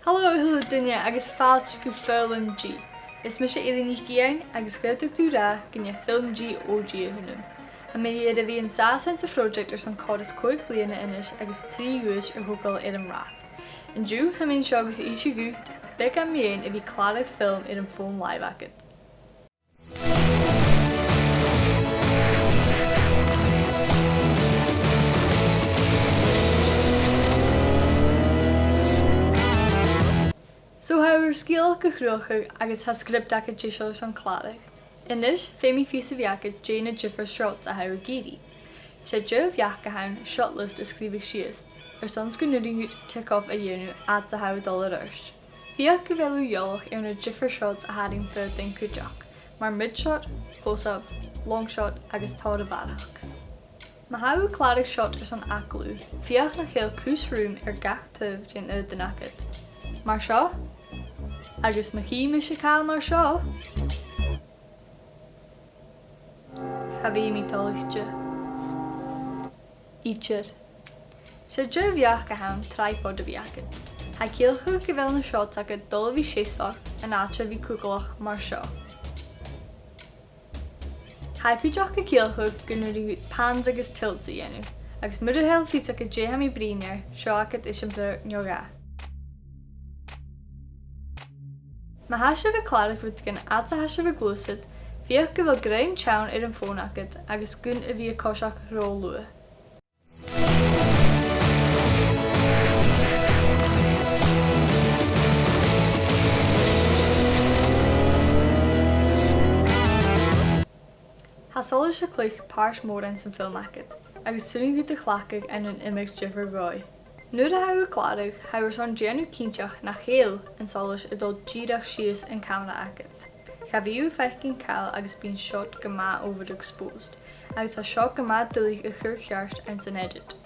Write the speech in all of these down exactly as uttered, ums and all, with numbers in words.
Halò a h-uile duine agus fàilte gu Foghlam G. Is mise Eilidh NicIain agus dh'fhaodadh tu ràdh gun e Film G O G a th' annam. Tha mi air a bhith an sàs anns a' phròiseact airson còrr is còig bliadhna a-nis agus trì dhuais air thogail air an rathad. An-diugh, tha mi an seo gus innse dhut beagan mu dheidhinn a bhith a' clàradh film air am fòn-làimhe agad. So tha thu air sgeulachd a chruthachadh agus tha script agad deiseil airson clàradh. A-nis, feumaidh fios a bhith agad dè na diofar shots a tha thu ag iarraidh. 'S e deagh bheachd a th' ann shot list a sgrìobhadh sìos, airson 's gun urrainn dhut tick off a dhèanamh fhad 's a tha thu a' dol air adhart. Feuch gu bheil thu eòlach air na diofar shots a tharraing feadhainn cuideachd, mar mid shot, close up, long shot agus tòrr a bharrachd. Ma tha thu a' clàradh shot airson agallamh, feuch nach eil cus rùm air gach taobh den aodann agad. Mar seo, agus ma chì mise càil mar seo, cha bhi mi toilichte. Idir. 'S e deagh bheachd a th' ann tripod a bhith agad. Tha e a' ciallachadh gu bheil na shots agad a' dol a bhith seasmhach an àite a bhith cugallach mar seo. Tha e cuideachd a' ciallachadh gun urrainn dhut pans agus tilts a dhèanamh, agus mura h-eil fios agad dè tha mi a' bruidhinn air, seo agad eisimpleir no dhà. Ma tha sibh a' clàradh rudeigin fhad 's a tha sibh a' gluasad, feuch gu bheil grunn teann air am fòn agad agus gun a bhith a' coiseachd ro luath. Tha Solais a' cluich pàirt mòr anns an fhilm agad, agus 's urrainn dhut a chleachdadh ann an iomadh diofar dhòigh. Nuair a tha thu a' clàradh, tha thu airson dèanamh cinnteach nach eil an t-solas a' dol dìreach sìos an camara agad. Cha bhi thu a' faicinn càil agus bidh an shot gu math overexposed, agus tha seo gu math duilich a chur ceart anns an edit.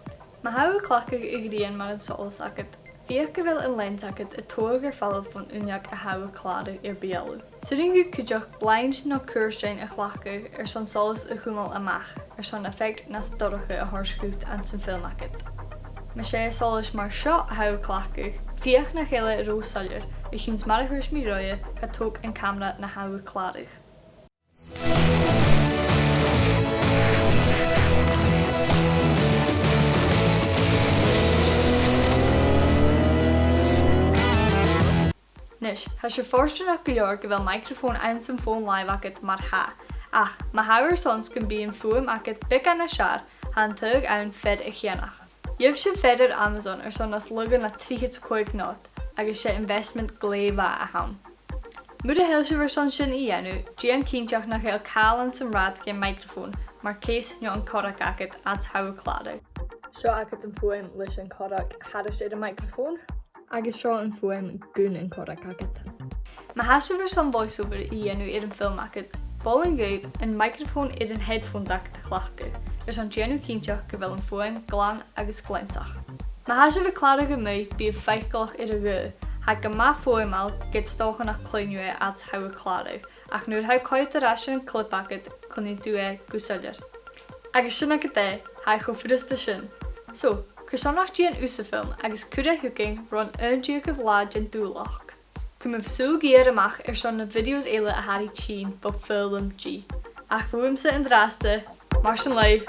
Ma tha thu a' cleachdadh a' ghrian mar an solas agad, feuch gu bheil an lens agad a' toirt air falbh bhon uinneag a tha thu a' clàradh air beulaibh. 'S urrainn dhut cuideachd blind no cuairtean a chleachdadh airson solas a chumail a-mach, airson effect nas dorcha a thoirt dhut anns an fhilm agad. Ma 's e solas mar seo a tha thu a' cleachdadh, feuch nach eil e ro shoilleir, a chionn 's mar a thuirt mi roimhe, cha tog an camara na tha thu a' clàradh. Nis, tha sibh fortanach gu leòr gu bheil microphone anns an fòn-làimhe agad mar-thà, ach ma tha thu airson 's gum bi am fuaim agad beagan nas fheàrr, tha an taghadh ann fear a cheannach. Gheibh sibh fear air Amazon airson nas lugha na trithead 's a còig not, agus 's e investment glè mhath a th' ann. Mura h-eil sibh airson sin a dhèanamh, dèan cinnteach nach eil càil anns an rathad den mhicrophone, mar case no an corrag agad fhad 's a tha thu a' clàradh. Seo agad am fuaim leis an corrag thairis air a' mhicrophone, agus seo am fuaim gun an corrag agad. Ma tha sibh airson voiceover a dhèanamh air an fhilm agad, mholainn dhuibh am microphone air an headphones agad a chleachdadh, airson dèanamh cinnteach gu bheil am fuaim glan agus gleansach. Ma tha sibh a' clàradh a-muigh, bithibh faiceallach air a' ghaoth. Tha e gu math fuaimeil, ged 's dòcha nach cluinn thu e fhad 's a tha thu a' clàradh, ach nuair a tha thu a' coimhead air ais air an clip agad, cluinnidh tu e gu soilleir. Agus sin agad e, tha e cho furasta sin. So, carson nach dèan thusa film agus cuir e thugainn ron aon deug latha den Dùbhlachd. Cumaibh sùil geur a-mach airson na videos eile a tha ri tighinn bho Foghlam G. Ach bhuamsa an-dràsta, mar sin leibh,